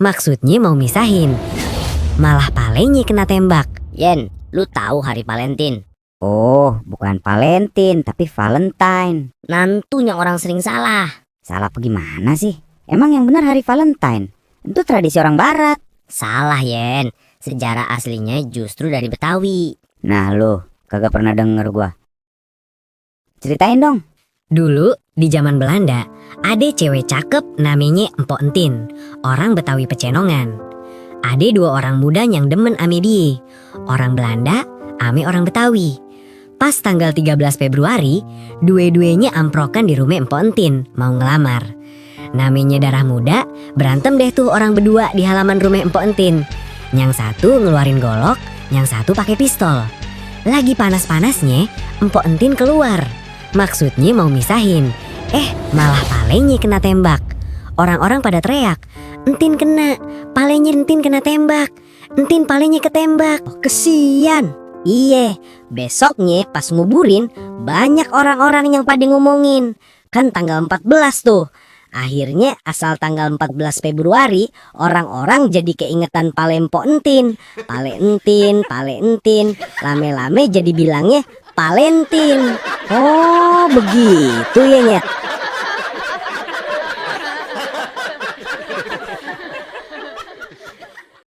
Maksudnya mau misahin. Malah palenya kena tembak. Yen, lu tahu hari Valentine? Oh, bukan Valentine tapi Valentine. Nantunya orang sering salah. Salah apa gimana sih? Emang yang benar hari Valentine. Itu tradisi orang barat. Salah, Yen. Sejarah aslinya justru dari Betawi. Nah lo, kagak pernah denger gua. Ceritain dong. Dulu di zaman Belanda ada cewek cakep namanya Empok Entin, orang Betawi Pecenongan. Ada dua orang muda yang demen ame die, orang Belanda ame orang Betawi. Pas tanggal 13 Februari, dua-duanya amprokan di rumah Empok Entin mau ngelamar. Namanya darah muda, berantem deh tuh orang berdua di halaman rumah Empok Entin. Yang satu ngeluarin golok, yang satu pakai pistol. Lagi panas-panasnya, Empok Entin keluar. Maksudnya mau misahin. Malah palenya kena tembak. Orang-orang pada teriak, Entin kena, palenya Entin kena tembak. Entin palenya ketembak. Oh, kesian. Iye, besoknya pas nguburin banyak orang-orang yang pada ngomongin. Kan tanggal 14 tuh. Akhirnya asal tanggal 14 Februari orang-orang jadi keingetan pale Empok Entin. Pale Entin, pale Entin. Lame-lame jadi bilangnya Palentin. Oh begitu ya Nyet.